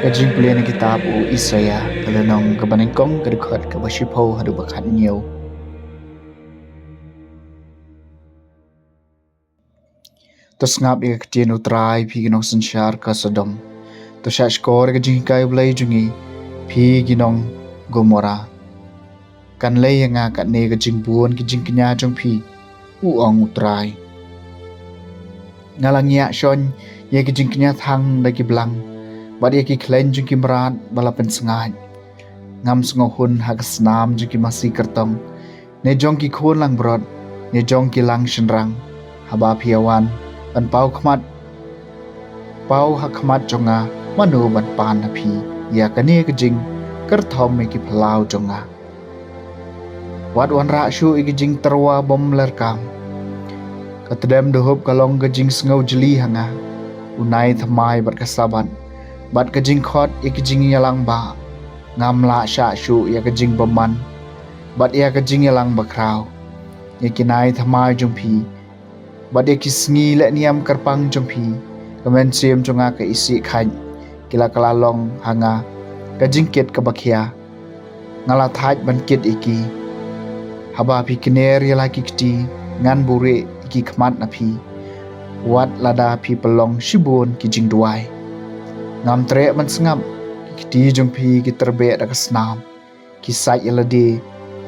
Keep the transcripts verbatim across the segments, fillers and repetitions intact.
Ka jingpule na kitab u Isaïah, ka lynnong kaba nyngkong, ka dkhot kaba shiphew haduh ba khathynñiew. To sngap ïa ka ktien u Trai, phi ki nongsynshar ka Sodom. To shahshkor ïa ka jinghikai u Blei jong ngi, phi ki nong Gomorrah. Kan leh ïa nga katne ka jingbun ki jingkñia jong phi, u ong u Trai. Nga la ngiah shon ïa ki jingkñia thang da ki blang, bad ïa ki khleiñ jong ki mrad ba la pynsngaid. Ngam sngewhun ha ka snam jong ki masi kyrtong, ne jong ki khun langbrot, ne jong ki lang shynrang. Haba phi ïawan ban paw khmat, paw ha khmat jong nga, mano ban pan ha phi ïa kane ka jingkyrthom ïa ki phyllaw jong nga? Wat wanrah shuh ïa ki jingtyrwa bymlerkam. Ka tdem duhup ka long ka jingsngew jli ha nga, u nai thymmai bad ka Sabbath, bad ka jingkhot ïa ki jingïalang bah. Ngam lah shah shuh ïa ka jingbymman bad ïa ka jingïalang bakhraw. Ïa ki nai thymmai jong phi bad ïa ki sngi lehniam kyrpang jong phi, ka mynsiem jong nga ka isih khaiñ. Ki la kylla long ha nga ka jingkit kaba khia. Nga la thait ban kit ïa ki. Haba phi kner ïa la ki kti, ngan buhrieh ïa ki khmat na phi, wat lada phi pynlong shibun ki jingduwai. Ngam treh ban sngap. Ki kti jong phi ki tyrbeh da ka snam. Ki sait ïa lade,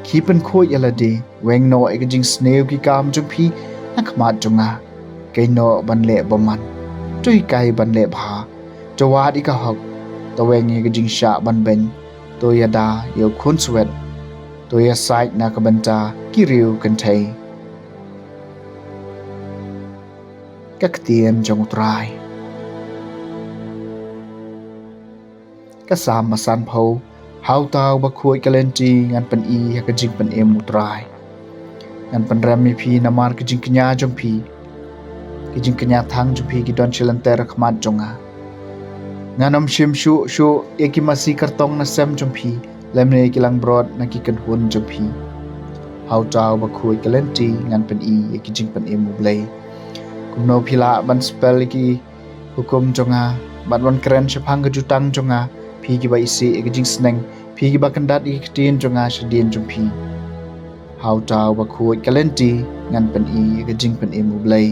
ki pynkhuid ïa lade. Weng noh ïa ka jingsniew ki kam jong phi ha khmat jong nga. Kynnoh ban leh bymman, to hikai ban leh bha. To wad ïa ka hok, to weng ïa ka jingshah ban beiñ. To ïada ïa u khunswet, to ïasait na ka bynta ki riewkynthei. Ka ktien jong u Trai. Ka Salm ba sanphew. Ha uta uba khuid ka lynti ngan pyni ha ka jingpynim u Trai. Ngan pynrem ïa phi namar ka jingkñia jong phi, ki jingkñia thang jong phi ki don shilynter ha khmat jong nga. Ngan ym shim shuh shuh ïa ki masi kyrtong na sem jong phi, lymne ki langbrot na ki kynhun jong phi. Ha uta uba khuid ka lynti ngan pyni ïa ka jingpynim u Blei. Kumno phi lah ban spel ïa ki hukum jong nga, bad ban kren shaphang ka jutang jong nga, phi kiba isih ïa ka jingsneng, phi kiba kyndat ïa ki ktien jong nga shadien jong phi? Ha uta uba khuid ka lynti ngan pyni ïa ka jingpynim u Blei.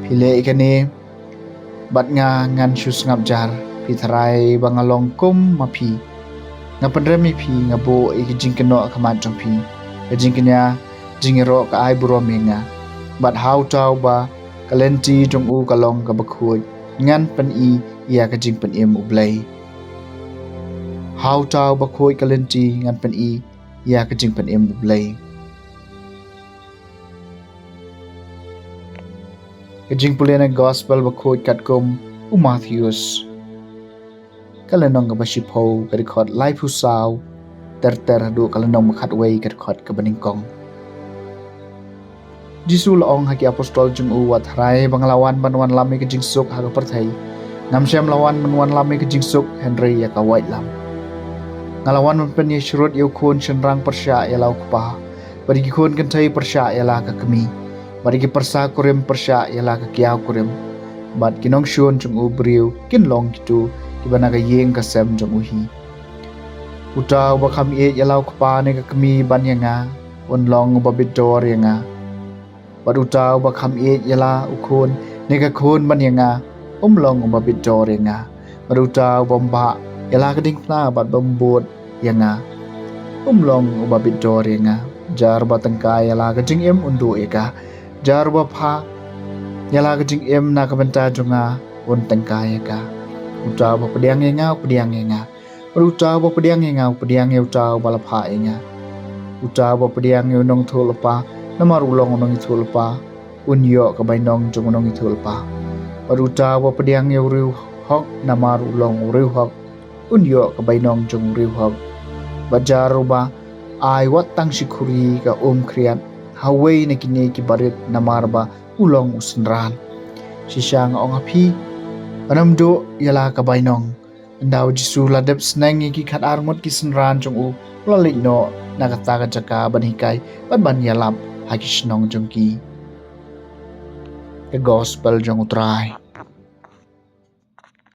Phi leh ïa kane, bad nga ngan shu sngap jar. Phi tharai ba nga long kum ma phi. Nga pynrem ïa phi, nga buh ïa ka jingkynnoh ha khmat jong phi. Ka jingkñia jingïaroh ka ai burom ïa nga. Bad ha uta uba ka lynti jong u ka long kaba khuid, ngan pyni ïa ka jingpynim u Blei. Ha uta uba khuid ka lynti ngan pyni ïa ka jingpynim u Blei. Ka jingpule na gospel ba khuid katkum u Mathaios. Ka lynnong kaba shiphew, ka dkhot laiphew saw ter ter haduh ka lynnong ba khatwei, ka dkhot kaba nyngkong. Jisu u la ong ha ki apostol jong u, wat tharai ba nga la wan ban wanlam ïa ka jingsuk ha ka pyrthei. Ngam shym la wan ban wanlam ïa ka jingsuk, hynrei ïa ka waitlam. Nga la wan ban pynïasyrut ïa u khun shynrang pyrshah ïa la u kpa, bad ïa ki khun kynthei pyrshah ïa la ka kmie, bad ïa ki pyrsa kurim pyrshah ïa la ka kiaw kurim. Bad ki nongshun jong u briew kin long kito kiba na ka ïing ka sem jong u hi. Uta uba kham ïeit ïa la u kpa ne ka kmie ban ïa nga, un long uba bit dor ïa nga. Bad uta uba kham ïeit ïa la u khun ne ka khun ban ïa nga, um long uba bit dor ïa nga. Bad uta uba ym bah ïa la ka diengphna bad bym bud ïa nga, um long uba bit dor ïa nga. Jar uba tyngkai ïa la ka jingim un duh ïa ka. Jar uba phah ïa la ka jingim na ka bynta jong nga, un tyngkai ïa ka. Uta uba pdiang ïa nga, u pdiang ïa nga. Bad uta uba pdiang ïa nga, u pdiang ïa uta uba la phah ïa nga. Uta uba pdiang ïa u nongïathuhlypa namar u long u nongïathuhlypa, un ïoh ka bainong jong u nongïathuhlypa. Bad uta uba pdiang ïa u riewhok namar u long u riewhok, un ïoh ka bainong jong u riewhok. Bad jar uba ai wat tang shi khuri ka um khriat ha uwei na kine ki barit namar ba u long u synran, shisha nga ong ha phi, un ym duh ïa la ka bainong. Ynda u Jisu u la dep sneng ïa ki khatar ngut ki synran jong u, u la leit noh na kata ka jaka ban hikai bad ban ïalap ha ki shnong jong ki. Ka gospel jong u Trai.